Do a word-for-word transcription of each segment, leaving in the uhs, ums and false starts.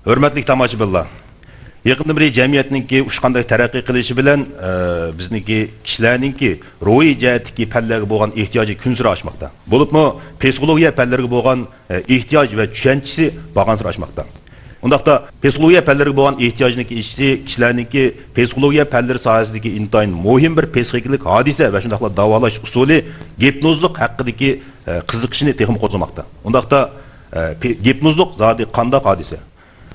ھۆرمەتلىك تاماشىبىنلار! يېقىندىن بېرى جەمئىيەتنىڭكى ئۇچقاندەك تەرەققىي قىلىشى بىلەن، ئە، بىزنىڭكى كىشىلەرنىڭكى روھىي جەھەتتىكى پەنلەرگە بولغان ئېھتىياجى كۈنسېرى ئاشماقتا. بولۇپمۇ پسىخولوگىيە پەنلىرىگە بولغان، ئە، ئېھتىياج ۋە چۈشەنچىسى بارغانسېرى ئاشماقتا. ئۇنداقتا پسىخولوگىيە پەنلىرىگە بولغان ئېھتىياجنىڭكى ئېشىشى كىشىلەرنىڭكى پسىخولوگىيە پەنلىرى ساھەسىدىكى ئىنتايىن مۇھىم بىر پسىخىكىلىق ھادىسە ۋە شۇنداقلا داۋالاش ئۇسۇلى گىپنوزلۇق ھەققىدىكى، ئە، قىزىقىشىنى تېخىمۇ قوزغىماقتا. ئۇنداقتا، ئە، پې-، گىپنوزلۇق زادى قانداق ھادىسە؟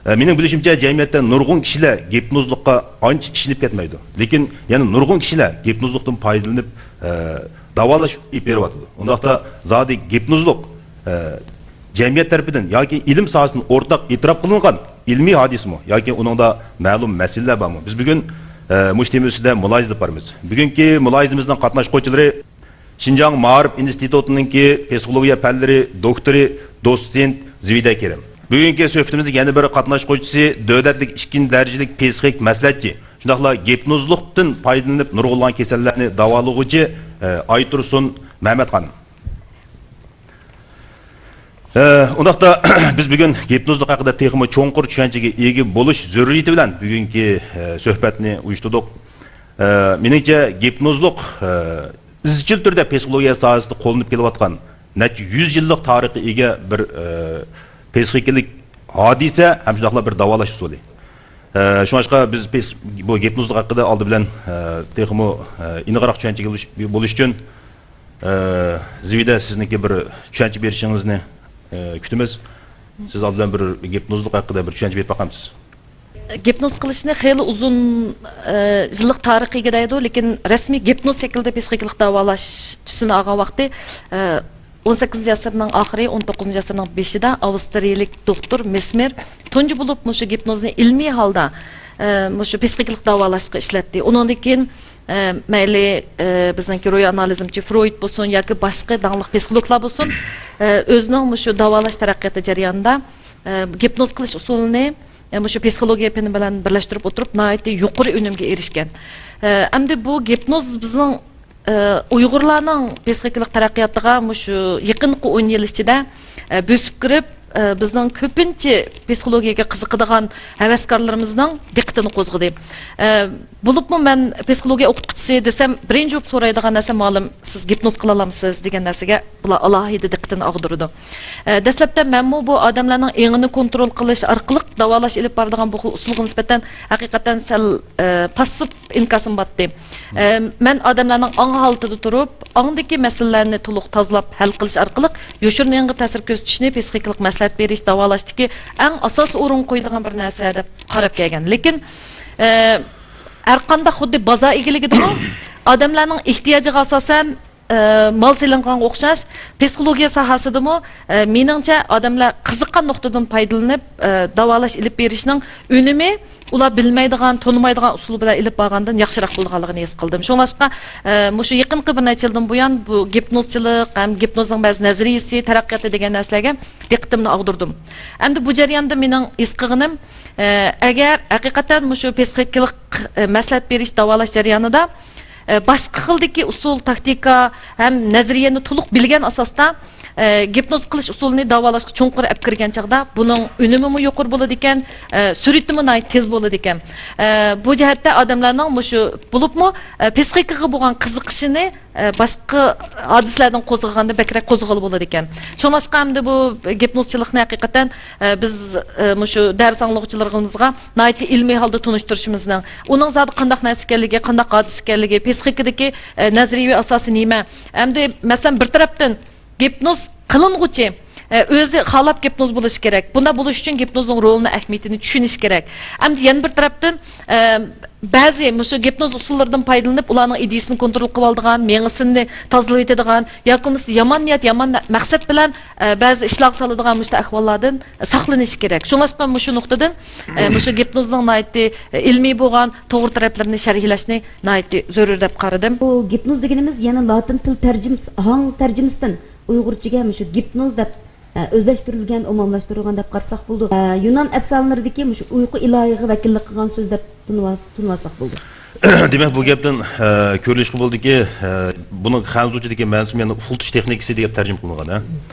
ئە، مېنىڭ بىلىشىمچە، جەمئىيەتتە نۇرغۇن كىشىلەر گىپنوزلۇققا ئانچە ئىشىنىپ كەتمەيدۇ. لېكىن يەنە نۇرغۇن كىشىلەر گىپنوزلۇقتىن پايدىلىنىپ، ئە، داۋالاش ئېلىپ بېرىۋاتىدۇ. ئۇنداقتا زادى گىپنوزلۇق، ئە، جەمئىيەت تەرىپىدىن ياكى ئىلىم ساھەسىدىن ئورتاق ئېتىراپ قىلىنغان ئىلمىي ھادىسىمۇ ياكى ئۇنىڭدا مەلۇم مەسىلىلەر بارمۇ؟ بىز بۈگۈن، ئە، مۇشۇ تېما ئۈستىدە مۇلاھىزە ئېلىپ بارىمىز. بۈگۈنكى مۇلاھىزىمىزنىڭ قاتناشقۇچىلىرى شىنجاڭ مائارىپ ئىنستىتۇتىنىڭكى پسىخولوگىيە پەنلىرى دوكتورى، دوتسېنت زىۋىدە كېرىم. بۈگۈنكى سۆھبىتىمىزدە يەنە بىر قاتناشقۇچىسى دۆلەتلىك ئىككىنچى دەرىجىلىك پسىخىك مەسلىھەتچى، شۇنداقلا گىپنوزلۇقتىن پايدىلىنىپ نۇرغۇنلىغان كېسەللەرنى داۋالىغۇچى، ئە، ئايتۇرسۇن مەمەت خانىم. ئە، ئۇنداقتا بىز بۈگۈن گىپنوزلۇق ھەققىدە تېخىمۇ چوڭقۇر چۈشەنچىگە ئىگە بولۇش زۆرۈرىيىتى بىلەن بۈگۈنكى، ئە، سۆھبەتنى ئۇيۇشتۇردۇق. ئە، مېنىڭچە گىپنوزلۇق، ئە، ئىزچىل تۈردە پسىخولوگىيە ساھەسىدە قوللىنىپ كېلىۋاتقان نەچچە يۈز يىللىق تارىخقا ئىگە بىر، ئە، پسىخىكىلىق ھادىسە ھەم شۇنداقلا بىر داۋالاش ئۇسۇلى. ئە، شۇڭلاشقا بىز پس-، بۇ گىپنوزلۇق ھەققىدە ئالدى بىلەن، ئە، تېخىمۇ، ئە، ئېنىقراق چۈشەنچىگە بولۇش، بولۇش ئۈچۈن، ئە، زىۋىدە سىزنىڭكى بىر چۈشەنچە بېرىشىڭىزنى، ئە، كۈتىمىز. سىز ئالدى بىلەن بىر گىپنوزلۇق ھەققىدە بىر چۈشەنچە بېرىپ باقامسىز؟ گىپنوز قىلىشنى خېلى ئۇزۇن، ئە، يىللىق تارىخقا ئىگە دەيدۇ، لېكىن رەسمىي گىپنوز شەكلىدە پسىخىكىلىق داۋالاش تۈسىنى ئالغان ۋاقتى، ئە، ئون سەككىزىنچى ئەسىرنىڭ ئاخىرى، ئون توققۇزىنچى ئەسىرنىڭ بېشىدا ئاۋسترىيىلىك دوختۇر مېسمېر تۇنجى بولۇپ مۇشۇ گىپنوزنى ئىلمىي ھالدا، ئە، مۇشۇ پسىخىكىلىق داۋالاشقا ئىشلەتتى. ئۇنىڭدىن كېيىن، ئە، مەيلى، ئە، بىزنىڭكى روھىي ئانالىزمچى فرويد بولسۇن ياكى باشقا داڭلىق پسىخولوگلار بولسۇن، ئە، ئۆزىنىڭ مۇشۇ داۋالاش تەرەققىياتى جەريانىدا، ئە، گىپنوز قىلىش ئۇسۇلىنى، ئە، مۇشۇ پسىخولوگىيە پېنى بىلەن بىرلەشتۈرۈپ ئوتتۇرىغا ناھايىتى يۇقىرى ئۈنۈمگە ئېرىشكەن. ئە، ئەمدى بۇ گىپنوز بىزنىڭ، ئە، ئۇيغۇرلارنىڭ پسىخىكىلىق تەرەققىياتىغا مۇشۇ يېقىنقى ئون يىل ئىچىدە، ئە، بۆسۈپ كىرىپ، ئە، بىزنىڭ كۆپىنچە پسىخولوگىيەگە قىزىقىدىغان ھەۋەسكارلىرىمىزنىڭ دىققىتىنى قوزغىدى. ئە، بولۇپمۇ مەن پسىخولوگىيە ئوقۇتقۇچىسى دېسەم، بىرىنچى بولۇپ سورايدىغان نەرسە، مۇئەللىم، سىز گىپنوز قىلالامسىز دېگەن نەرسىگە بۇلار ئالاھىدە دىققىتىنى ئاغدۇرىدۇ. ئە، دەسلەپتە مەنمۇ بۇ ئادەملەرنىڭ ئېڭىنى كونترول قىلىش ئارقىلىق داۋالاش ئېلىپ بارىدىغان بۇ خىل ئۇسۇلغا نىسبەتەن ھەقىقەتەن سەل، ئە، پاسسىپ ئىنكاسىم بارتتى. ئە، مەن ئادەملەرنىڭ ئاڭ ھالىتىدە تۇرۇپ، ئاڭدىكى مەسىلىلەرنى تولۇق تازىلاپ ھەل قىلىش ئارقىلىق يوشۇرۇن ئېڭغا تەسىر كۆرسىتىشنى پسىخىكىلىق مەسلىھەت بېرىش، داۋالاشتىكى ئەڭ ئاساسىي ئورۇنغا قويىدىغان بىر نەرسە دەپ قاراپ كەلگەن. لېكىن، ئە، ھەرقانداق خۇددى بازار ئىگىلىكىدىمۇ ئادەملەرنىڭ ئېھتىياجىغا ئاساسەن، ئە، مال سېلىنغانغا ئوخشاش، پسىخولوگىيە ساھەسىدىمۇ، ئە، مېنىڭچە ئادەملەر قىزىققان نۇقتىدىن پايدىلىنىپ، ئە، داۋالاش ئېلىپ بېرىشنىڭ ئۈنۈمى ئۇلار بىلمەيدىغان، تونۇمايدىغان ئۇسۇل بىلەن ئېلىپ بارغاندىن ياخشىراق بولىدىغانلىقىنى ھېس قىلدىم. شۇڭلاشقا، ئە، مۇشۇ يېقىنقى بىر نەچچە يىلدىن بۇيان بۇ گىپنوزچىلىق ھەم گىپنوزنىڭ بەزى نەزەرىيىسى، تەرەققىياتى دېگەن نەرسىلەرگە دىققىتىمنى ئاغدۇردۇم. ئەمدى بۇ جەرياندا مېنىڭ ھېس قىلغىنىم، ئە، ئەگەر ھەقىقەتەن مۇشۇ پسىخىكىلىق، ئە، مەسلىھەت بېرىش، داۋالاش جەريانىدا، ئە، باشقا خىلدىكى ئۇسۇل، تاكتىكا ھەم نەزەرىيەنى تولۇق بىلگەن ئاساستا، ئە، گىپنوز قىلىش ئۇسۇلىنى داۋالاشقا چوڭقۇر ئەپ كىرگەن چاغدا، بۇنىڭ ئۈنۈمىمۇ يۇقىرى بولىدىكەن، ئە، سۈرئىتىمۇ ناھايىتى تېز بولىدىكەن. ئە، بۇ جەھەتتە ئادەملەرنىڭ مۇشۇ، بولۇپمۇ، ئە، پسىخىكىغا بولغان قىزىقىشىنى، ئە، باشقا ھادىسىلەردىن قوزغىغاندا بەكرەك قوزغىغىلى بولىدىكەن. شۇڭلاشقا ئەمدى بۇ گىپنوزچىلىقنى ھەقىقەتەن، ئە، بىز، ئە، مۇشۇ دەرس ئاڭلىغۇچىلىرىمىزغا ناھايىتى ئىلمىي ھالدا تونۇشتۇرۇشىمىزنىڭ، ئۇنىڭ زادى قانداق نەرسە ئىكەنلىكى، قانداق ھادىسە ئىكەنلىكى، پسىخىكىدىكى، ئە، نەزەرىيەۋى ئاساسى نېمە؟ ئەمدى، مەسىلەن، بىر تەرەپتىن گىپنوز قىلىنغۇچى، ئە، ئۆزى خالاپ گىپنوز بولۇشى كېرەك. بۇنداق بولۇش ئۈچۈن گىپنوزنىڭ رولىنى، ئەھمىيىتىنى چۈشىنىشى كېرەك. ئەمدى يەنە بىر تەرەپتىن، ئە، بەزى مۇشۇ گىپنوز ئۇسۇللىرىدىن پايدىلىنىپ، ئۇلارنىڭ ئىدىيىسىنى كونترول قىلىۋالىدىغان، مېڭىسىنى تازىلىۋېتىدىغان ياكى بولمىسا يامان نىيەت، يامان مەقسەت بىلەن، ئە، بەزى ئىشلارغا سالىدىغان مۇشۇنداق ئەھۋاللاردىن ساقلىنىشى كېرەك. شۇڭلاشقا مۇشۇ نۇقتىدىن، ئە، مۇشۇ گىپنوزنىڭ ناھايىتى، ئە، ئىلمىي بولغان توغرا تەرەپلىرىنى شەرھلەشنى ناھايىتى زۆرۈر دەپ قارىدىم. بۇ گىپنوز دېگىنىمىز يەنە لاتىن تىل تەرجىمىسى، ھاڭ تەرجىمىسىدىن ئۇيغۇرچىگە مۇشۇ گىپنوز دەپ، ئە، ئۆزلەشتۈرۈلگەن، ئومۇملاشتۇرۇلغان دەپ قارىساق بولىدۇ. ئە، يۇنان ئەپسانىلىرىدىكى مۇشۇ ئۇيقۇ ئىلاھىغا ۋەكىللىك قىلغان سۆز دەپ تونۇۋال-، تونۇۋالساق بولىدۇ. دېمەك، بۇ گەپتىن، ئە، كۆرۈلۈشكە بولىدۇكى، ئە، بۇنىڭ خەنزۇچىدىكى مەنىسى يەنە ئۇخلىتىش تېخنىكىسى دەپ تەرجىمە قىلىنغان، ھە؟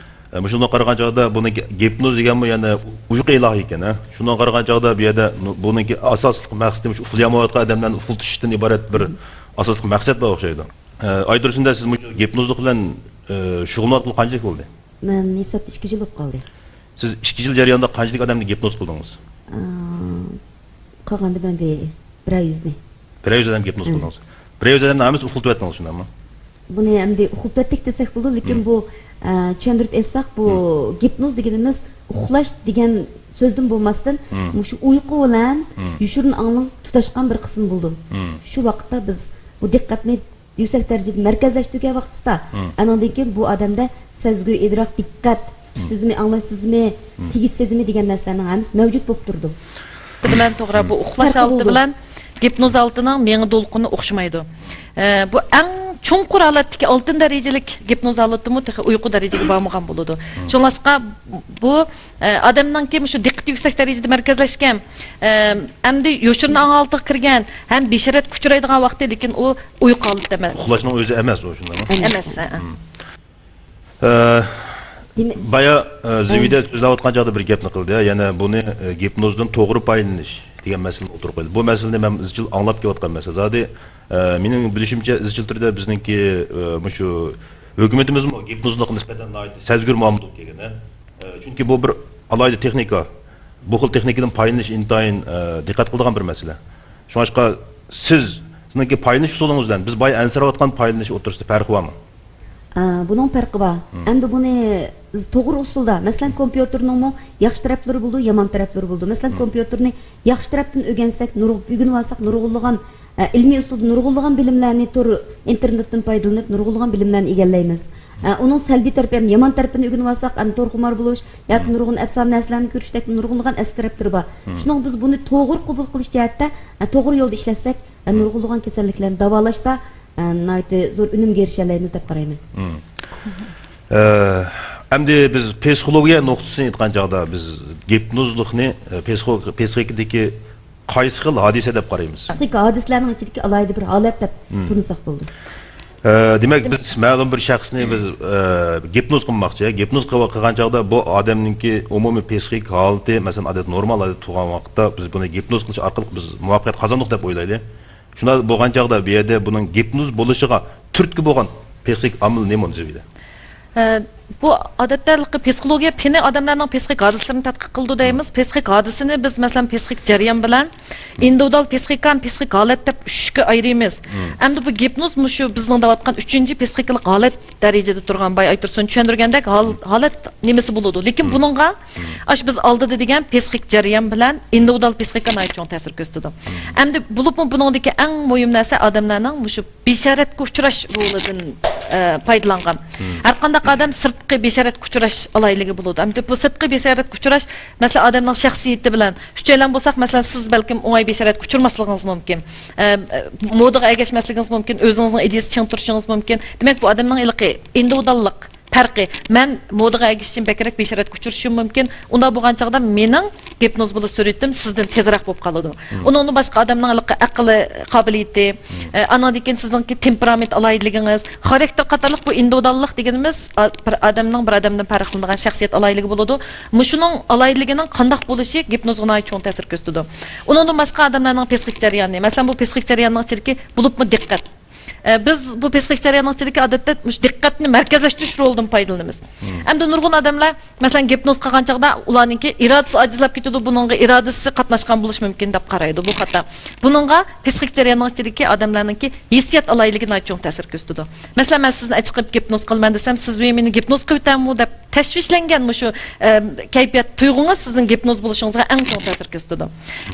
ئە، مۇشۇنداق قارىغان چاغدا بۇنىڭكى گىپنوز دېگەنمۇ يەنە ئۇيقۇ ئىلاھى ئىكەن، ھە؟ شۇنداق قارىغان چاغدا بۇ يەردە نۇ-، بۇنىڭكى ئاساسلىق مەقسىتى مۇشۇ ئۇخلىيالمايۋاتقان ئادەملەرنى ئۇخلىتىشتىن ئىبارەت بىر ئاساسلىق مەقسەت بار ئوخشايدۇ. ئە، ئايتۇرسۇن دە، سىز مۇشۇ گىپنوزلۇق بىلەن، ئە، شۇغۇللىنىۋاتقىلى قانچىلىك بولدى؟ مەن ھېسابتا ئىككى يىل بولۇپ قالدى. سىز ئىككى يىل جەريانىدا قانچىلىك ئادەمنى گىپنوز قىلدىڭىز؟ ئە، قالغاندا مەن بىر، بىرەر يۈزنى. بىرەر يۈز ئادەمنى گىپنوز قىلدىڭىز. بىرەر يۈز ئادەمنى ھەممىسىنى ئۇخلىتىۋەتتىڭىز، شۇنداقمۇ؟ بۇنى ئەمدى ئۇخلىتىۋەتتۇق دېسەك بولىدۇ، لېكىن بۇ، ئە، چۈشەندۈرۈپ ئېيتساق، بۇ گىپنوز دېگىنىمىز ئۇخلاش دېگەن سۆزدىن بولماستىن، مۇشۇ ئۇيقۇ بىلەن يوشۇرۇن ئاڭنىڭ تۇتاشقان بىر قىسمى بولىدۇ. شۇ ۋاقىتتا بىز بۇ دىققەتنى يۈكسەك دەرىجىدە مەركەزلەشتۈرگەن ۋاقتىدا، ئانىڭدىن كېيىن بۇ ئادەمدە سەزگۈ، ئىدراك، دىققەت، تۇتۇش سېزىمى، ئاڭلاش سېزىمى، تېگىش سېزىمى دېگەن نەرسىلەرنىڭ ھەممىسى مەۋجۇت بولۇپ تۇرىدۇ. بىلەن توغرا، بۇ ئۇخلاش ھالىتى بىلەن گىپنوز ھالىتىنىڭ مېڭە دولقۇنى ئوخشىمايدۇ. ئە، بۇ ئەڭ چوڭقۇر ھالەتتىكى ئالتىن دەرىجىلىك گىپنوز ھالىتىمۇ تېخى ئۇيقۇ دەرىجىگە بارمىغان بولىدۇ. شۇڭلاشقا بۇ، ئە، ئادەمنىڭكى مۇشۇ دىققىتى يۈكسەك دەرىجىدە مەركەزلەشكەن، ئە، ئەمدى يوشۇرۇن ئاڭ ھالىتىگە كىرگەن ھەم بىشارەتكە ئۇچرايدىغان ۋاقتى، لېكىن ئۇ ئۇيقۇ ھالىتى ئەمەس. ئۇخلاشنىڭ ئۆزى ئەمەس ئۇ، شۇنداقمۇ؟ ئەمەس، ھە. ئە، دېمە-، بايا، ئە، زىبىدە سۆزلەۋاتقان چاغدا بىر گەپنى قىلدى، يەنە بۇنى، ئە، گىپنوزدىن توغرا پايدىلىنىش دېگەن مەسىلىنى ئوتتۇرىغا قويدى. بۇ مەسىلىنى مەن ئىزچىل ئاڭلاپ كېلىۋاتقان مەسىلە. زادى، ئە، مېنىڭ بىلىشىمچە، ئىزچىل تۈردە بىزنىڭكى، ئە، مۇشۇ ھۆكۈمىتىمىزمۇ گىپنوزلۇققا نىسبەتەن ناھايىتى سەزگۈر مۇئامىلىدە كەلگەن، ھە. ئە، چۈنكى بۇ بىر ئالاھىدە تېخنىكا. بۇ خىل تېخنىكىدىن پايدىلىنىش ئىنتايىن، ئە، دىققەت قىلىدىغان بىر مەسىلە. شۇڭلاشقا سىز، سىزنىڭكى پايدىلىنىش ئۇسۇلىڭىز بىلەن بىز بايا ئەنسىرەۋاتقان پايدىلىنىش ئوتتۇرىسىدا پەرقى بارمۇ؟ ئە، بۇنىڭ پەرقى بار. ئەمدى بۇنى توغرا ئۇسۇلدا، مەسىلەن، كومپيۇتېرنىڭمۇ ياخشى تەرەپلىرى بولىدۇ، يامان تەرەپلىرى بولىدۇ. مەسىلەن، كومپيۇتېرنى ياخشى تەرەپتىن ئۆگەنسەك، نۇر-، ئۆگىنىۋالساق، نۇرغۇنلىغان ئە، ئىلمىي ئۇسۇلدا نۇرغۇنلىغان بىلىملەرنى تور ئىنتېرنېتتىن پايدىلىنىپ، نۇرغۇنلىغان بىلىملەرنى ئىگىلەيمىز. ئە، ئۇنىڭ سەلبىي تەرىپى ھەم يامان تەرىپىنى ئۆگىنىۋالساق، ئەمدى تورخۇمار بولۇش ياكى نۇرغۇن ئەپسانە نەرسىلەرنى كۆرۈشتەك نۇرغۇنلىغان ئەسلى تەرەپلىرى بار. شۇنىڭ بىز بۇنى توغرا قوبۇل قىلىش جەھەتتە، ئە، توغرا يولدا ئىشلەتسەك، ئە، نۇرغۇنلىغان كېسەللىكلەرنى داۋالاشتا، ئە، ناھايىتى زور ئۈنۈمگە ئېرىشەلەيمىز دەپ قارايمەن. ئە، ئەمدى بىز پسىخولوگىيە نۇقتىسىدىن ئېيتقان چاغدا، بىز گىپنوزلۇقنى، ئە، پسىخو-، پسىخىكىدىكى قايسى خىل ھادىسە دەپ قارايمىز؟ پسىخىك ھادىسىلەرنىڭ ئىچىدىكى ئالاھىدە بىر ھالەت دەپ تونۇساق بولىدۇ. ئە، دېمەك، بىز مەلۇم بىر شەخسنى بىز، ئە، گىپنوز قىلماقچى. گىپنوز قىل-، قىلغان چاغدا بۇ ئادەمنىڭكى ئومۇمىي پسىخىك ھالىتى، مەسىلەن، ئادەتتە نورمال ھالەتتە تۇرغان ۋاقىتتا بىز بۇنى گىپنوز قىلىش ئارقىلىق بىز مۇۋەپپەقىيەت قازاندۇق دەپ ئويلايلى. شۇنداق بولغان چاغدا بۇ يەردە بۇنىڭ گىپنوز بولۇشىغا تۈرتكە بولغان پسىخىك ئامىل نېمە ئۇنى زىبىدە؟ ئە، بۇ ئادەتتە ھېلىقى پسىخولوگىيە پېنى ئادەملەرنىڭ پسىخىك ھادىسىلىرىنى تەتقىق قىلىدۇ دەيمىز. پسىخىك ھادىسىنى بىز، مەسىلەن، پسىخىك جەريان بىلەن ئىندىۋىدۇئال پسىخىكا ھەم پسىخىك ھالەت دەپ ئۈچكە ئايرىيمىز. ئەمدى بۇ گىپنوز مۇشۇ بىزنىڭ دەۋاتقان ئۈچىنچى پسىخىكىلىق ھالەت دەرىجىدە تۇرغان، بايا ئايتۇرسۇن چۈشەندۈرگەندەك، ھال-، ھالەت نېمىسى بولىدۇ. لېكىن بۇنىڭغا ئاشۇ بىز ئالدىدا دېگەن پسىخىك جەريان بىلەن ئىندىۋىدۇئال پسىخىكا ناھايىتى چوڭ تەسىر كۆرسىتىدۇ. ئەمدى بولۇپمۇ بۇنىڭدىكى ئەڭ مۇھىم نەرسە ئادەملەرنىڭ مۇشۇ بىشارەتكە ئۇچراش رولىدىن، ئە، پايدىلانغان. ھەر قانداق ئادەم سىرتقى بىشارەتكە ئۇچراش ئالاھىدىلىكى بولىدۇ. ئەمدى بۇ سىرتقى بىشارەتكە ئۇچراش، مەسىلەن، ئادەمنىڭ شەخسىيىتى بىلەن، ئۈچەيلەن بولساق، مەسىلەن، سىز بەلكىم ئوڭاي بىشارەتكە ئۇچرىماسلىقىڭىز مۇمكىن. ئە، ئە، مودىغا ئەگەشمەسلىكىڭىز مۇمكىن، ئۆزىڭىزنىڭ ئىدىيىسى چىڭ تۇرۇشىڭىز مۇمكىن. دېمەك، بۇ ئادەمنىڭ ھېلىقى ئىندىۋىدۇئاللىق پەرقى، مەن مودىغا ئەگىشىشىم بەكرەك بىشارەتكە ئۇچرىشىم مۇمكىن. ئۇنداق بولغان چاغدا مېنىڭ گىپنوز بولۇش سۈرئىتىم سىزدىن تېزرەك بولۇپ قالىدۇ. ئۇنىڭدىن باشقا ئادەمنىڭ ھېلىقى ئەقلى قابىلىيىتى، ئە، ئانىڭدىن كېيىن سىزنىڭكى تېمپېرامېنت ئالاھىدىلىكىڭىز، خاراكتېر قاتارلىق بۇ ئىندىۋىدۇئاللىق دېگىنىمىز، ئا، بىر ئادەمنىڭ بىر ئادەمدىن پەرقلىنىدىغان شەخسىيەت ئالاھىدىلىكى بولىدۇ. مۇشۇنىڭ ئالاھىدىلىكىنىڭ قانداق بولۇشى گىپنوزغا ناھايىتى چوڭ تەسىر كۆرسىتىدۇ. ئۇنىڭدىن باشقا ئادەملەرنىڭ پسىخىك جەريانى، مەسىلەن، بۇ پسىخىك جەرياننىڭ ئىچىدىكى بولۇپمۇ دىققەت. ئە، بىز بۇ پسىخىك جەرياننىڭ ئىچىدىكى، ئادەتتە، مۇشۇ دىققەتنى مەركەزلەشتۈرۈش رولىدىن پايدىلىنىمىز. ئەمدى نۇرغۇن ئادەملەر، مەسىلەن، گىپنوز قىلغان چاغدا ئۇلارنىڭكى ئىرادىسى ئاجىزلاپ كېتىدۇ، بۇنىڭغا ئىرادىسى قاتناشقان بولۇشى مۇمكىن دەپ قارايدۇ. بۇ خاتا. بۇنىڭغا پسىخىك جەرياننىڭ ئىچىدىكى ئادەملەرنىڭكى ھېسسىيات ئالاھىدىلىكى ناھايىتى چوڭ تەسىر كۆرسىتىدۇ. مەسىلەن، مەن سىزنى ئەچىقىپ گىپنوز قىلىمەن دېسەم، سىز ۋى مېنى گىپنوز قىلىۋېتەمۇ دەپ تەشۋىشلەنگەن مۇشۇ، ئە، كەيپىيات تۇيغۇڭىز سىزنىڭ گىپنوز بولۇشىڭىزغا ئەڭ چوڭ تەسىر كۆرسىتىدۇ.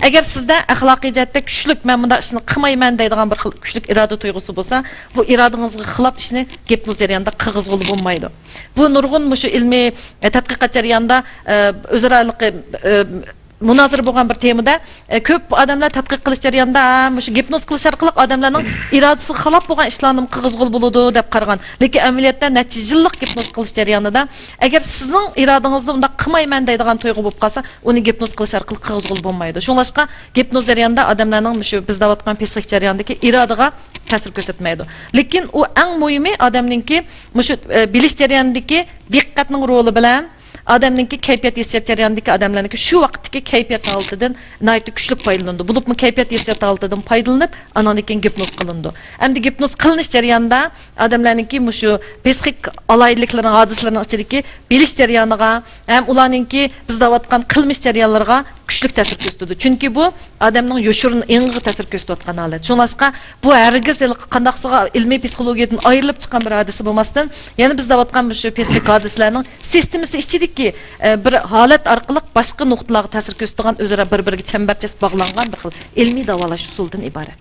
ئەگەر سىزدە ئەخلاقىي جەھەتتە كۈچلۈك، مەن مۇنداق ئىشنى قىلمايمەن دەيدىغان بىر خىل كۈچلۈك ئىرادە تۇيغۇسى بولسا، بۇ ئىرادىڭىزغا خىلاپ ئىشنى گىپنوز جەريانىدا قىلغۇزغىلى بولمايدۇ. بۇ نۇرغۇن مۇشۇ ئىلمىي، ئە، تەتقىقات جەريانىدا، ئە، ئۆزئارا ھېلىقى، ئە، مۇنازىرە بولغان بىر تېمىدا، ئە، كۆپ ئادەملەر تەتقىق قىلىش جەريانىدا، ھە، مۇشۇ گىپنوز قىلىش ئارقىلىق ئادەملەرنىڭ ئىرادىسىگە خىلاپ بولغان ئىشلارنىمۇ قىلغۇزغىلى بولىدۇ دەپ قارىغان. لېكىن ئەمەلىيەتتە نەچچە يىللىق گىپنوز قىلىش جەريانىدا، ئەگەر سىزنىڭ ئىرادىڭىزدا ئۇنداق قىلمايمەن دەيدىغان تۇيغۇ بولۇپ قالسا، ئۇنى گىپنوز قىلىش ئارقىلىق قىلغۇزغىلى بولمايدۇ. شۇڭلاشقا گىپنوز جەريانىدا ئادەملەرنىڭ مۇشۇ بىز دەۋاتقان پسىخىك جەرياندىكى ئىرادىغا تەسىر كۆرسەتمەيدۇ. لېكىن ئۇ ئەڭ مۇھىمى ئادەمنىڭكى مۇشۇ، ئە، بىلىش جەريانىدىكى دىققەتنىڭ رولى بىلەن ئادەمنىڭكى كەيپىيات ھېسسىيات جەريانىدىكى ئادەملەرنىڭكى شۇ ۋاقىتتىكى كەيپىيات ھالىتىدىن ناھايىتى كۈچلۈك پايدىلىنىدۇ. بولۇپمۇ كەيپىيات ھېسسىيات ھالىتىدىن پايدىلىنىپ، ئاناندىن كېيىن گىپنوز قىلىنىدۇ. ئەمدى گىپنوز قىلىنىش جەريانىدا ئادەملەرنىڭكى مۇشۇ پسىخىك ئالاھىدىلىكلىرىنىڭ، ھادىسىلىرىنىڭ ئىچىدىكى بىلىش جەريانىغا ھەم ئۇلارنىڭكى بىز دەۋاتقان قىلمىش جەريانلىرىغا كۈچلۈك تەسىر كۆرسىتىدۇ. چۈنكى بۇ ئادەمنىڭ يوشۇرۇن ئېڭىغا تەسىر كۆرسىتىۋاتقان ھالەت. شۇڭلاشقا بۇ ھەرگىز ھېلىقى قانداقسىغا ئىلمىي پسىخولوگىيەدىن ئايرىلىپ چىققان بىر ھادىسە بولماستىن، يەنە بىز دەۋاتقان مۇشۇ پسىخىك ھادىسىلەرنىڭ سىستېمىسى ئىچىدىكى، ئە، بىر ھالەت ئارقىلىق باشقا نۇقتىلارغا تەسىر كۆرسىتىدىغان، ئۆزئارا بىر-بىرىگە چەمبەرچاس باغلانغان بىر خىل ئىلمىي داۋالاش ئۇسۇلىدىن ئىبارەت.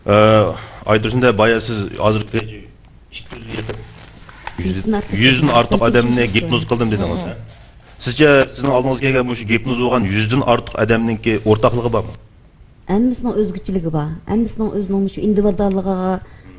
ئە، ئايدۇرسۇن دە، بايا سىز ھازىر يۈزدىن ئارتۇق، يۈزدىن ئارتۇق يۈزدىن ئارتۇق ئادەمنى گىپنوز قىلدىم دېدىڭىز، ھە؟ سىزچە سىزنىڭ ئالدىڭىزغا كەلگەن مۇشۇ گىپنوز بولغان يۈزدىن ئارتۇق ئادەمنىڭكى ئورتاقلىقى بارمۇ؟ ھەممىسىنىڭ ئۆزگىچىلىكى بار. ھەممىسىنىڭ ئۆزىنىڭ مۇشۇ ئىندىۋىدۇئاللىقىغا،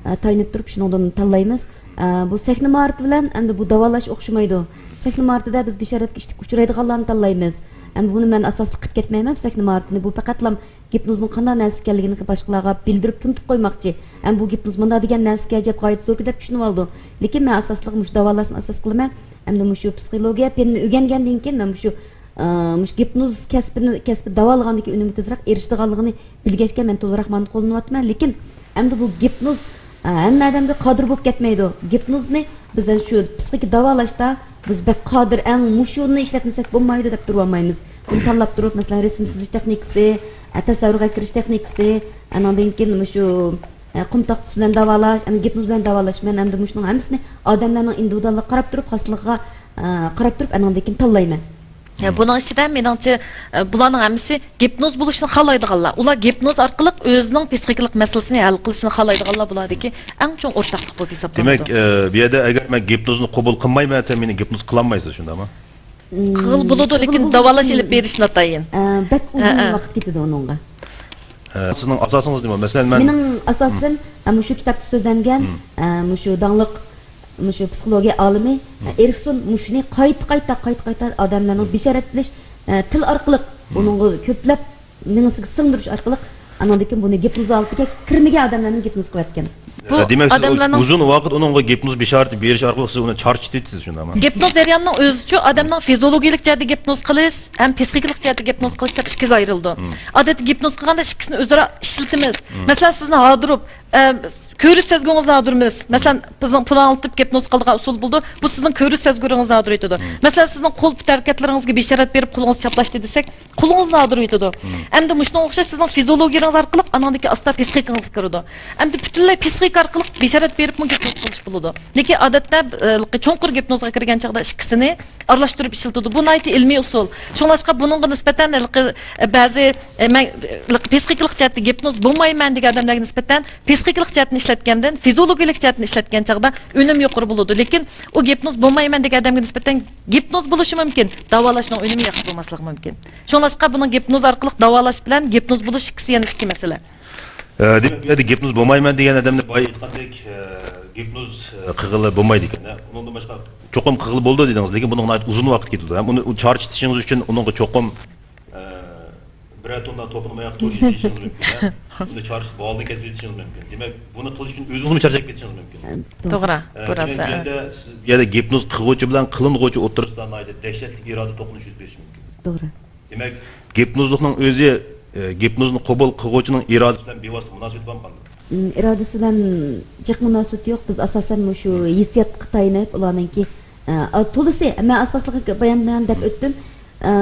ئە، تايىنىپ تۇرۇپ شۇنىڭدىن تاللايمىز. ئە، بۇ سەھنە ماھارىتى بىلەن ئەمدى بۇ داۋالاش ئوخشىمايدۇ. سەھنە ماھارىتىدە بىز بېشارەتكە ئىشتىك ئۇچرايدىغانلارنى تاللايمىز. ئەمدى بۇنى مەن ئاساسلىق قىلىپ كەتمەيمەن بۇ سەھنە ماھارىتىنى. بۇ پەقەتلا گىپنوزنىڭ قانداق نەرسە ئىكەنلىكىنى باشقىلارغا بىلدۈرۈپ، تونۇتۇپ قويماقچى. ھەم بۇ گىپنوز مۇنداق دېگەن نەرسە ئىكەن، ئەجەب غايىتى زوركەن دەپ چۈشىنىۋالىدۇ. لېكىن مەن ئاساسلىق مۇشۇ داۋالاشنى ئاساس قىلىمەن. ئەمدى مۇشۇ پسىخولوگىيە پېنىنى ئۆگەنگەندىن كېيىن مەن مۇشۇ، ئە، مۇشۇ گىپنوز كەسپىنى، كەسپى داۋالىغاندىن كېيىن ئۈنۈمگە تېزرەك ئېرىشىدىغانلىقىنى بىلگەچكە مەن تولىراق مانا قوللىنىۋاتىمەن. لېكىن ئەمدى بۇ گىپنوز، ئە، ھەممە ئادەمگە قادىر بولۇپ كەتمەيدۇ. گىپنوزنى بىز شۇ پسىخىكا داۋالاشتا بىز بەك قادىر، ئەڭ مۇشۇنى ئىشلەتمىسەك بولمايدۇ دەپ تۇرۇۋالمايمىز. بۇنى تاللاپ تۇرۇپ، مەسىلەن، رەسىم سىزىش تېخنىكىسى، ئە، تەسەۋۋۇرغا كىرىش تېخنىكىسى، ئانىڭدىن كېيىن مۇشۇ، ئە، قۇم تاختىسى بىلەن داۋالاش، ئەمدى گىپنوز بىلەن داۋالاش. مەن ئەمدى مۇشۇنىڭ ھەممىسىنى ئادەملەرنىڭ ئىندىۋىدۇئاللىقىغا قاراپ تۇرۇپ، قىزىقچىلىقىغا، ئە، قاراپ تۇرۇپ، ئانىڭدىن كېيىن تاللايمەن. يا، بۇنىڭ ئىچىدە مېنىڭچە، ئە، بۇلارنىڭ ھەممىسى گىپنوز بولۇشنى خالايدىغانلار. ئۇلار گىپنوز ئارقىلىق ئۆزىنىڭ پسىخىكىلىق مەسىلىسىنى ھەل قىلىشنى خالايدىغانلار بۇلاردىكى ئەڭ چوڭ ئورتاقلىق بولۇپ ھېسابلىنىدۇ. دېمەك، ئە، بۇ يەردە ئەگەر مەن گىپنوزنى قوبۇل قىلمايمەن دېسەم، مېنى گىپنوز قىلالمايسىز، شۇنداقمۇ؟ قىلغىلى بولىدۇ، لېكىن داۋالاش ئېلىپ بېرىش ناتايىن. ئە، بەك ئۇزۇن ۋاقىت كېتىدۇ ئۇنىڭغا. ئە، سىزنىڭ ئاساسىڭىز نېمە؟ مەسىلەن، مەن مېنىڭ ئاساسىم، ئە، مۇشۇ كىتابتا سۆزلەنگەن، ئە، مۇشۇ داڭلىق، مۇشۇ پسىخولوگىيە ئالىمى، ئە، ئېرىكسون مۇشۇنى قايتا، قايتا، قايتا، قايتا ئادەملەرنىڭ بېشارەت بىلىش، ئە، تىل ئارقىلىق ئۇنىڭغا كۆپلەپ مېڭىسىگە سىڭدۈرۈش ئارقىلىق، ئانىڭدىن كېيىن بۇنى گىپنوز ھالىتىگە كىرمىگەن ئادەملەرنى گىپنوز قىلىۋەتكەن. بۇ دېمەك، سىز ئادەملەرنىڭ ئۇزۇن ۋاقىت ئۇنىڭغا گىپنوز بېشارىتى بېرىش ئارقىلىق سىز ئۇنى چارچىتىۋېتىسىز، شۇنداقمۇ؟ گىپنوز جەريانىنىڭ ئۆزىچۇ ئادەمنىڭ فىزىولوگىيىلىك جەھەتتە گىپنوز قىلىش ھەم پسىخىكىلىق جەھەتتە گىپنوز قىلىش دەپ ئىككىگە ئايرىلىدۇ. ئادەتتە گىپنوز قىلغاندا ئىككىسىنى ئۆزئارا ئىشلىتىمىز. مەسىلەن، سىزنى ھاردۇرۇپ، ئە، كۆرۈش سەزگۈڭىزنى ھاردۇرىمىز. مەسىلەن، بىزنىڭ پۇلاڭلىتىپ گىپنوز قىلىدىغان ئۇسۇل بولىدۇ. بۇ سىزنىڭ كۆرۈش سەزگۈلىرىڭىزنى ھاردۇرۇۋېتىدۇ. مەسىلەن، سىزنىڭ قول پۇت ھەرىكەتلىرىڭىزگە بېشارەت بېرىپ، قولىڭىز چاپلاشتى دېسەك، قولىڭىزنى ھاردۇرۇۋېتىدۇ. ئەمدى مۇشۇنىڭغا ئوخشاش سىزنىڭ فىزىولوگىيىڭىز ئارقىلىق ئانىڭدىكى ئاستا پسىخىكىڭىزغا كىرىدۇ. ئەمدى پۈتۈنلەي پسىخىكا ئارقىلىق بېشارەت بېرىپمۇ گىپنوز قىلىش بولىدۇ. لېكىن ئادەتتە، ئە، چوڭقۇر گىپنوزغا كىرگەن چاغدا ئىككىسىنى ئارىلاشتۇرۇپ ئىشلىتىدۇ. بۇ ناھايىتى ئىلمىي ئۇسۇل. شۇڭلاشقا بۇنىڭغا نىسبەتەن ھېلىقى، ئە، بەزى، ئە، مەن، ھېلىقى پسىخىكىلىق جەھەتتە گىپنوز بولمايمەن دېگەن ئادەملەرگە نىسبەتەن پسىخىكىلىق جەھەتتىن ئىشلەتكەندىن فىزىولوگىيىلىك جەھەتتىن ئىشلەتكەن چاغدا ئۈنۈم يۇقىرى بولىدۇ. لېكىن ئۇ گىپنوز بولمايمەن دېگەن ئادەمگە نىسبەتەن گىپنوز بولۇشى مۇمكىن، داۋالاشنىڭ ئۈنۈمى ياخشى بولماسلىقى مۇمكىن. شۇڭلاشقا بۇنىڭ گىپنوز ئارقىلىق داۋالاش بىلەن گىپنوز بولۇش ئىككىسى يەنە ئىككى مەسىلە. ئە، دېمەك، بۇ يەردە گىپنوز بولمايمەن دېگەن ئادەمنى بايا ئېيتقاندەك، ئە، گىپنوز، ئە، قىلغىلى بولمايدىكەن. ئە، ئۇنىڭدىن باشقا چوقۇم قىلغىلى بولىدۇ دېدىڭىز، لېكىن بۇنىڭ ناھايىتى ئۇزۇن ۋاقىت كېتىدۇ. ھەم ئۇنى، ئۇ چارچىتىشىڭىز ئۈچۈن ئۇنىڭغا چوقۇم، ئە، بىرەر توننا توپىنى ماياققا توشۇپ يېتىشىڭىز مۇمكىن. ئە، ئۇنى چارچىتىپ بالدىن كەتكۈزۈپ يېتىشىڭىز مۇمكىن. دېمەك، بۇنى قىلىش ئۈچۈن ئۆزىڭىزمۇ چارچاپ كېتىشىڭىز مۇمكىن. ئە، توغرا، ئە، بۇ راست. دېمەك، بۇ يەردە سىز، بۇ يەردە گىپنوز قىلغۇچى بىلەن قىلىنغۇچى ئوتتۇرىسىدا ناھايىتى دەھشەتلىك ئىرادە توقۇنۇشى يۈز بېرىشى مۇمكىن. توغرا. دېمەك، گىپنوزلۇقنىڭ ئۆزى، ئە، گىپنوزنى قوبۇل قىلغۇچىنىڭ ئىرادىسى بىلەن بىۋاسىتە مۇناسىۋىتى بارمۇ قانداق؟ ئىم، ئىرادىسى بىلەن جىق مۇناسىۋىتى يوق. بىز ئاساسەن مۇشۇ ھېسسىياتقا تايىنىپ، ئۇلارنىڭكى، ئە، ئا، تولىسى، مەن ئاساسلىقى بايان، بايان دەپ ئۆتتۈم. ئە،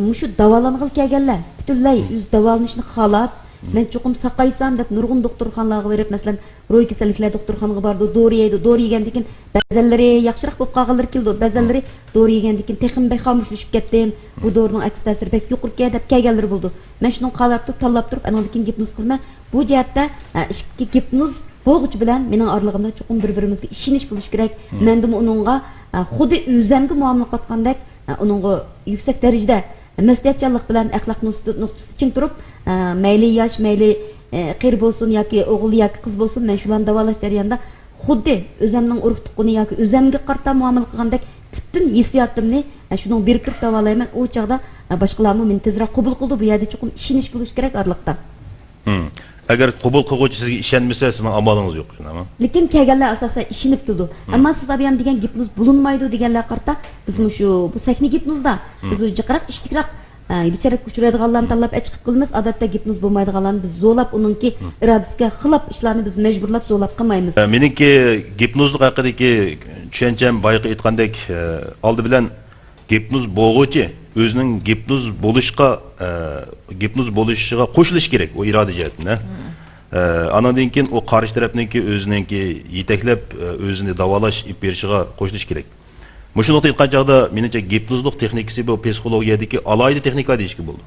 مۇشۇ داۋالانغىلى كەلگەنلەر پۈتۈنلەي ئۆزى داۋالىنىشنى خالاپ، مەن چوقۇم ساقايسام دەپ نۇرغۇن دوختۇرخانىلارغا بېرىپ، مەسىلەن، روھىي كېسەللىكلەر دوختۇرخانىغا بارىدۇ، دورا يەيدۇ، دورا يېگەندىن كېيىن بەزەنلىرى ياخشىراق بولۇپ قالغانلىرى كېلىدۇ، بەزەنلىرى دورا يېگەندىن كېيىن تېخىمۇ بەك خامۇشلىشىپ كەتتىم، بۇ دورىنىڭ ئەكس تەسىرى بەك يۇقىرىكەن دەپ كەلگەنلىرى بولىدۇ. مەن شۇنىڭغا قاراپ تۇرۇپ، تاللاپ تۇرۇپ، ئانىڭدىن كېيىن گىپنوز قىلىمەن. بۇ جەھەتتە، ئە، ئىككى گىپنوز بولغۇچى بىلەن مېنىڭ ئارىلىقىمدا چوقۇم بىر-بىرىمىزگە ئىشىنىش بولۇشى كېرەك. مەندىمۇ ئۇنىڭغا، ئە، خۇددى ئۆزەمگە مۇئامىلە قىلىۋاتقاندەك، ئە، ئۇنىڭغا يۈكسەك دەرىجىدە مەسئۇلىيەتچانلىق بىلەن ئەخلاق نۇقتىسى-، نۇقتىسىدا چىڭ تۇرۇپ، ئە، مەيلى ياش، مەيلى، ئە، قېرى بولسۇن ياكى ئوغۇل ياكى قىز بولسۇن، مەن شۇلارنى داۋالاش جەريانىدا خۇددى ئۆزەمنىڭ ئۇرۇق تۇغقىنى ياكى ئۆزەمگە قارىتا مۇئامىلە قىلغاندەك پۈتۈن ھېسسىياتىمنى، ئە، شۇنىڭغا بېرىپ تۇرۇپ داۋالايمەن. ئۇ چاغدا، ئە، باشقىلارمۇ مېنى تېزرەك قوبۇل قىلىدۇ. بۇ يەردە چوقۇم ئىشىنىش بولۇشى كېرەك ئارىلىقتا. مم. ئەگەر قوبۇل قىلغۇچى سىزگە ئىشەنمىسە، سىزنىڭ ئامالىڭىز يوق، شۇنداقمۇ؟ لېكىن كەلگەنلەر ئاساسەن ئىشىنىپ كېلىدۇ. مم. ئەمما سىز ئابىيام دېگەن گىپنوز بولۇنمايدۇ دېگەنلەرگە قارىتا، بىز مۇشۇ، بۇ سەھنە گىپنوزدا، مم، بىز جىقراق، ئىشتىكراق، ئە، بىچارەتكە ئۇچرايدىغانلارنى تاللاپ ئەچىقىپ قىلىمىز. ئادەتتە گىپنوز بولمايدىغانلارنى بىز زورلاپ، ئۇنىڭكى، مم، ئىرادىسىگە خىلاپ ئىشلارنى بىز مەجبۇرلاپ زورلاپ قىلمايمىز. ئە، مېنىڭكى گىپنوزلۇق ھەققىدىكى چۈشەنچەم بايىقى ئېيتقاندەك، ئە، ئالدى بىلەن گىپنوز بولغۇچى ئۆزىنىڭ گىپنوز بولۇشقا، ئە، گىپنوز بولۇشىغا قوشۇلۇشى كېرەك، ئۇ ئىرادە جەھەتتىن، ھە. مم. ئە، ئانىڭدىن كېيىن ئۇ قارشى تەرەپنىڭكى ئۆزىنىڭكى يېتەكلەپ، ئە، ئۆزىنى داۋالاش ئېلىپ بېرىشىغا قوشۇلۇشى كېرەك. مۇشۇ نۇقتا ئېيتقان چاغدا، مېنىڭچە، گىپنوزلۇق تېخنىكىسى بۇ پسىخولوگىيەدىكى ئالاھىدە تېخنىكا دېيىشكە بولىدۇ.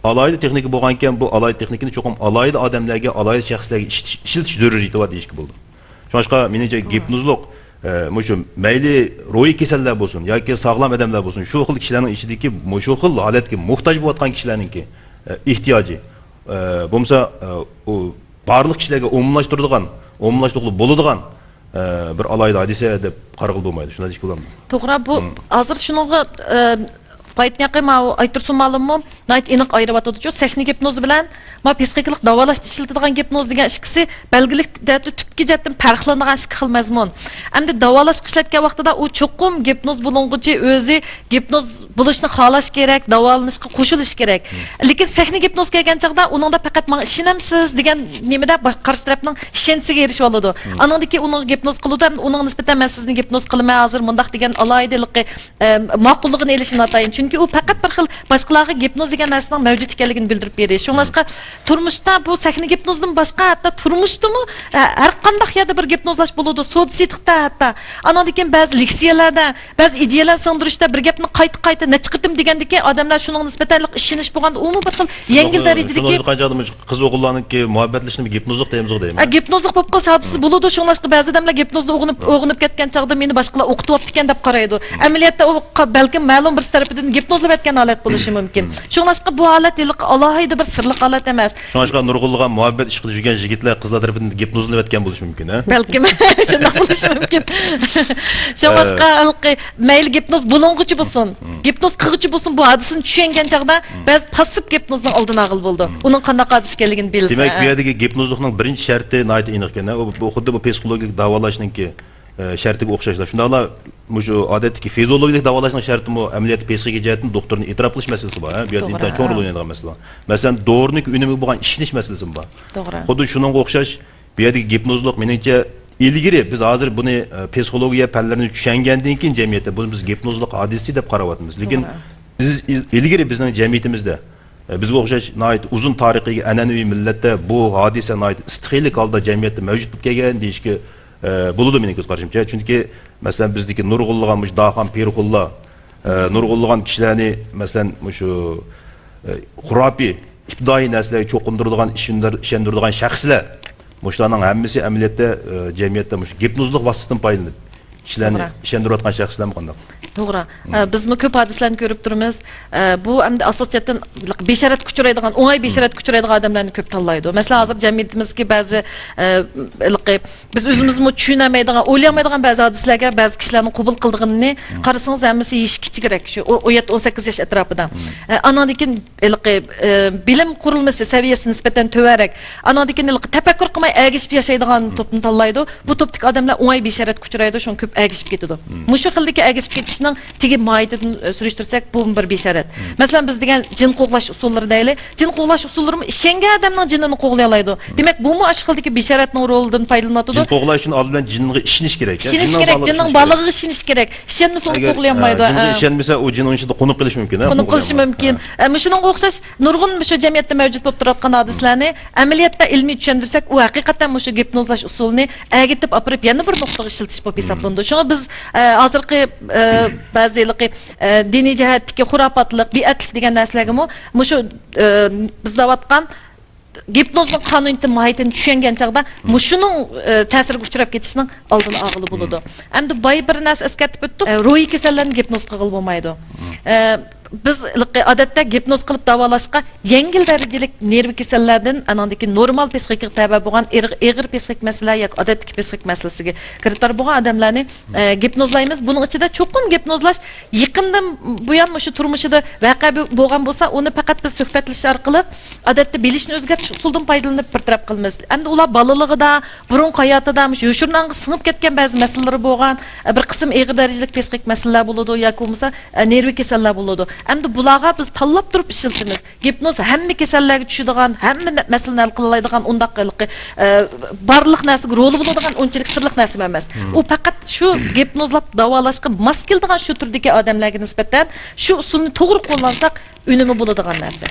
ئالاھىدە تېخنىكا بولغانىكەن، بۇ ئالاھىدە تېخنىكىنى چوقۇم ئالاھىدە ئادەملەرگە، ئالاھىدە شەخسلەرگە ئىشلىتىش، ئىشلىتىش زۆرۈرىيىتى بار دېيىشكە بولىدۇ. شۇڭلاشقا، مېنىڭچە، توغرا، گىپنوزلۇق، ئە، مۇشۇ مەيلى روھىي كېسەللەر بولسۇن ياكى ساغلام ئادەملەر بولسۇن، شۇ خىل كىشىلەرنىڭ ئىچىدىكى مۇشۇ خىل ھالەتكە موھتاج بولۇۋاتقان كىشىلەرنىڭكى، ئە، ئېھتىياجى، ئە، بولمىسا، ئە، ئۇ بارلىق كىشىلەرگە ئومۇملاشتۇرىدىغان، ئومۇملاشتۇرغىلى بولىدىغان، ئە، بىر ئالاھىدە ھادىسە دەپ قارىغىلى بولمايدۇ. شۇنداق دېيىشكە بولامدۇ؟ توغرا، بۇ، مم، ھازىر شۇنىڭغا، ئە، بايىتىن ياقى ماۋۇ ئايتۇرسۇن مۇئەللىممۇ ناھايىتى ئېنىق ئايرىۋاتىدۇچۇ، سەھنە گىپنوزى بىلەن مانا پسىخىكىلىق داۋالاشتا ئىشلىتىدىغان گىپنوز دېگەن ئىككىسى بەلگىلىك جەھەتتە تۈپكى جەھەتتىن پەرقلىنىدىغان ئىككى خىل مەزمۇن. ئەمدى داۋالاشقا ئىشلەتكەن ۋاقتىدا ئۇ چوقۇم گىپنوز بولۇنغۇچى ئۆزى گىپنوز بولۇشنى خالاش كېرەك، داۋالىنىشقا قوشۇلۇش كېرەك. لېكىن سەھنە گىپنوز كەلگەن چاغدا ئۇنىڭدا پەقەت ماڭا ئىشىنەمسىز دېگەن نېمىدە با-، قارشى تەرەپنىڭ ئىشەنچىسىگە ئېرىشىۋالىدۇ. ئانىڭدىن كېيىن ئۇنىڭغا گىپنوز قىلىدۇ ھەم ئۇنىڭغا نىسبەتەن مەن سىزنى گىپنوز قىلىمەن ھازىر مۇنداق دېگەن ئالاھىدىلىقى ئە، ماقۇللۇقىنى ئېلىشى ناتايىن. چۈنكى ئۇ پەقەت بىر خىل باشقىلارغا گىپنوز دېگەن نەرسىنىڭ مەۋجۇت ئىكەنلىكىنى بىلدۈرۈپ بېرىش. شۇڭلاشقا تۇرمۇشتا بۇ سەھنە گىپنوزدىن باشقا، ھەتتا تۇرمۇشتىمۇ، ئە، ھەر قانداق يەردە بىر گىپنوزلاش بولىدۇ. سودا سېتىقتا ھەتتا. ئاناندىن كېيىن بەزى لېكسىيەلەردە، بەزى ئىدىيەلەر سىڭدۈرۈشتە بىر گەپنى قايتا-قايتا نەچچە قېتىم دېگەندىكى ئادەملەر شۇنىڭغا نىسبەتەن ئىشىنىش بولغاندا ئۇمۇ بىر خىل يەڭگىل دەرىجىدىكى. شۇنىڭغا ئېيتقان چاغدا قىز ئوغۇللارنىڭكى مۇھەببەتلىشىشىنى گىپنوزلۇق دەيمىزغۇ دەيمەن. ئە، گىپنوزلۇق بولۇپ قېلىش ھادىسىسى بولىدۇ، شۇڭلاشقا بەزى ئادەملەر گىپنوزدا ئوغۇنۇپ، ئوغۇنۇپ كەتكەن چاغدا مېنى باشقىلار ئوقۇتۇۋاپتىكەن دەپ قارايدۇ. ئەمەلىيەتتە ئۇ ق-، بەلكىم مەلۇم بىرسى تەرىپىدىن گىپنوزلىۋەتكەن ھالەت بولۇشى مۇمكىن. شۇڭلاشقا بۇ ھالەت ھېلىقى ئالاھىدە بىر سىرلىق ھالەت ئەمەس. شۇڭلاشقا نۇرغۇنلىغان مۇھەببەت ئىشقىدا يۈرگەن يىگىتلەر قىزلار تەرىپىدىن گىپنوزلىۋەتكەن بولۇشى مۇمكىن، ھە؟ بەلكىم. شۇنداق بولۇشى مۇمكىن. شۇڭلاشقا ھېلىقى مەيلى گىپنوز بولۇنغۇچى بولسۇن، گىپنوز قىلغۇچى بولسۇن، بۇ ھادىسىنى چۈشەنگەن چاغدا بەزى پاسسىپ گىپنوزنىڭ ئالدىنى ئالغىلى بولىدۇ. ئۇنىڭ قانداق ھادىسە ئىكەنلىكىنى بىلسە. دېمەك، بۇ يەردىكى گىپنوزلۇقنىڭ بىرىنچى شەرتى ناھايىتى ئېنىقكەن، ھە؟ ئۇ، بۇ خۇددى بۇ پسىخولوگىك داۋالاشنىڭكى، ئە، شەرتىگە ئوخشاشلا. شۇنداقلا مۇشۇ ئادەتتىكى فىزىولوگىيەلىك داۋالاشنىڭ شەرتىمۇ ئەمەلىيەتتە پسىخىكا جەھەتتىن دوختۇرنى ئېتىراپ قىلىش مەسىلىسى بار، ھە؟ بۇ يەردە توغرا، ئىنتايىن چوڭ رول ئوينايدىغان مەسىلە. مەسىلەن، دورىنىڭكى ئۈنۈمىگە بولغان ئىشىنىش مەسىلىسىمۇ بار. توغرا. خۇددى شۇنىڭغا ئوخشاش بۇ يەردىكى گىپنوزلۇق، مېنىڭچە، ئىلگىرى بىز ھازىر بۇنى، ئە، پسىخولوگىيە پەنلىرىنى چۈشەنگەندىن كېيىن جەمئىيەتتە بۇنى بىز گىپنوزلۇق ھادىسىسى دەپ قاراۋاتىمىز. لېكىن توغرا. بىز ئىل-، ئىلگىرى بىزنىڭ جەمئىيىتىمىزدە، ئە، بىزگە ئوخشاش ناھايىتى ئۇزۇن تارىخىي ئەنئەنىۋى مىللەتتە بۇ ھادىسە ناھايىتى ئىستىخىيلىك ھالدا جەمئىيەتتە مەۋجۇت بولۇپ كەلگەن دېيىشكە، ئە، بولىدۇ مېنىڭ كۆز قارىشىمچە. چۈنكى، مەسىلەن، بىزدىكى نۇرغۇنلىغان مۇشۇ داخان پىرخۇنلار، ئە، نۇرغۇنلىغان كىشىلەرنى، مەسىلەن، مۇشۇ، ئە، خۇراپىي، ئىپتىدائىي نەرسىلەرگە چوقۇندۇرىدىغان، ئىشەندۈر-، ئىشەندۈرىدىغان شەخسلەر. مۇشۇلارنىڭ ھەممىسى ئەمەلىيەتتە، ئە، جەمئىيەتتە مۇشۇ گىپنوزلۇق ۋاسىتىسىدىن پايدىلىنىپ، كىشىلەرنى توغرا. ئىشەندۈرۈۋاتقان شەخسلەرمۇ قانداق؟ توغرا. ئە، بىزمۇ كۆپ ھادىسىلەرنى كۆرۈپ تۇرىمىز. ئە، بۇ ئەمدى ئاساسىي جەھەتتىن بىشارەتكە ئۇچرايدىغان، ئوڭاي بىشارەتكە ئۇچرايدىغان ئادەملەرنى كۆپ تاللايدۇ. مەسىلەن، ھازىر جەمئىيىتىمىزدىكى بەزى، ئە، ھېلىقى بىز ئۆزىمىزمۇ چۈشىنەلمەيدىغان، ئويلىيالمايدىغان بەزى ھادىسىلەرگە بەزى كىشىلەرنىڭ قوبۇل قىلىدىغىنىنى قارىسىڭىز، ھەممىسى يېشى كىچىكرەك، شۇ ئو-، ئون يەتتە، ئون سەككىز ياش ئەتراپىدا. ئە، ئاناندىن كېيىن ھېلىقى، ئە، بىلىم قۇرۇلمىسى سەۋىيەسى نىسبەتەن تۆۋەنرەك، ئاناندىن كېيىن ھېلىقى تەپەككۇر قىلماي ئەگىشىپ ياشايدىغان توپنى تاللايدۇ. بۇ توپتىكى ئادەملەر ئوڭاي بىشارەتكە ئۇچرايدۇ، شۇڭا كۆپ ئەگىشىپ كېتىدۇ. مۇشۇ خىلدىكى ئەگىشىپ كېتىشنىڭ تېگى ماھىيىتىدىن، ئە، سۈرۈشتۈرسەك، بۇمۇ بىر بىشارەت. مەسىلەن، بىز دېگەن جىن قوغلاش ئۇسۇللىرى دەيلى. جىن قوغلاش ئۇسۇللىرىمۇ ئىشەنگەن ئادەمنىڭ جىنىنى قوغلىيالايدۇ. دېمەك، بۇمۇ ئاشۇ خىلدىكى بىشارەتنىڭ رولىدىن پايدىلىنىۋاتىدۇ. جىن قوغلاش ئۈچۈن ئالدى بىلەن جىنغا ئىشىنىش كېرەك. ئىشىنىش كېرەك، جىننىڭ بارلىقىغا ئىشىنىش كېرەك. ئىشەنمىسە، ئۇنى قوغلىيالمايدۇ. ئەگەر، ئە، جىنغا ئىشەنمىسە، ئۇ جىن ئۇنىڭ ئىچىدە قونۇپ قېلىشى مۇمكىن، ھە؟ قونۇپ قېلىشى مۇمكىن. ئە، مۇشۇنىڭغا ئوخشاش نۇرغۇن مۇشۇ جەمئىيەتتە مەۋجۇت بولۇپ تۇرۇۋاتقان ھادىسىلەرنى ئەمەلىيەتتە ئىلمىي چۈشەندۈرسەك، ئۇ ھەقىقەتەن مۇشۇ گىپنوزلاش ئۇسۇلىنى ئەگىتىپ ئاپىرىپ يەنە بىر نۇقتىغا ئىشلىتىش بولۇپ ھېسابلىنىدۇ. شۇڭا بىز، ئە، ھازىرقى، ئە، بەزى ھېلىقى، ئە، دىنىي جەھەتتىكى خۇراپاتلىق، بىئەتلىك دېگەن نەرسىلەرگىمۇ مۇشۇ، ئە، بىز دەۋاتقان گىپنوزنىڭ قانۇنىيىتى ماھىيىتىنى چۈشەنگەن چاغدا مۇشۇنىڭ، ئە، تەسىرىگە ئۇچراپ كېتىشنىڭ ئالدىنى ئالغىلى بولىدۇ. ئەمدى بايا بىر نەرسە ئەسكەرتىپ ئۆتتۇق. ئە، روھىي كېسەللەرنى گىپنوز قىلغىلى بولمايدۇ. ئە، بىز ھېلىقى ئادەتتە گىپنوز قىلىپ داۋالاشقا يەڭگىل دەرىجىلىك نېرۋا كېسەللەردىن، ئانىڭدىن كېيىن نورمال پسىخىكىغا تەۋە بولغان ئېغ-، ئېغىر پسىخىك مەسىلە ياكى ئادەتتىكى پسىخىك مەسىلىسىگە گىرىپتار بولغان ئادەملەرنى، ئە، گىپنوزلايمىز. بۇنىڭ ئىچىدە چوقۇم گىپنوزلاش يېقىندىن بۇيان مۇشۇ تۇرمۇشىدا ۋەقە بو-، بولغان بولسا، ئۇنى پەقەت بىز سۆھبەتلىشىش ئارقىلىق، ئادەتتە بىلىشنى ئۆزگەرتىش ئۇسۇلىدىن پايدىلىنىپ بىر تەرەپ قىلىمىز. ئەمدى ئۇلار بالىلىقىدا، بۇرۇنقى ھاياتىدا مۇشۇ يوشۇرۇن ئاڭغا سىڭىپ كەتكەن بەزى مەسىلىلىرى بولغان، ئە، بىر قىسىم ئېغىر دەرىجىلىك پسىخىك مەسىلىلەر بولىدۇ ياكى بولمىسا، ئە، نېرۋا كېسەللەر بولىدۇ. ئەمدى بۇلارغا بىز تاللاپ تۇرۇپ ئىشلىتىمىز. گىپنوز ھەممە كەسەللەرگە چۈشىدىغان، ھەممە نە-، مەسىلىنى ھەل قىلالايدىغان ئۇنداق ھېلىقى، ئە، بارلىق نەرسىگە رولى بولىدىغان ئۇنچىلىك سىرلىق نەرسە ئەمەس. ئۇ پەقەت شۇ گىپنوزلاپ داۋالاشقا ماس كېلىدىغان شۇ تۈردىكى ئادەملەرگە نىسبەتەن شۇ ئۇسۇلنى توغرا قوللانساق، ئۈنۈمى بولىدىغان نەرسە.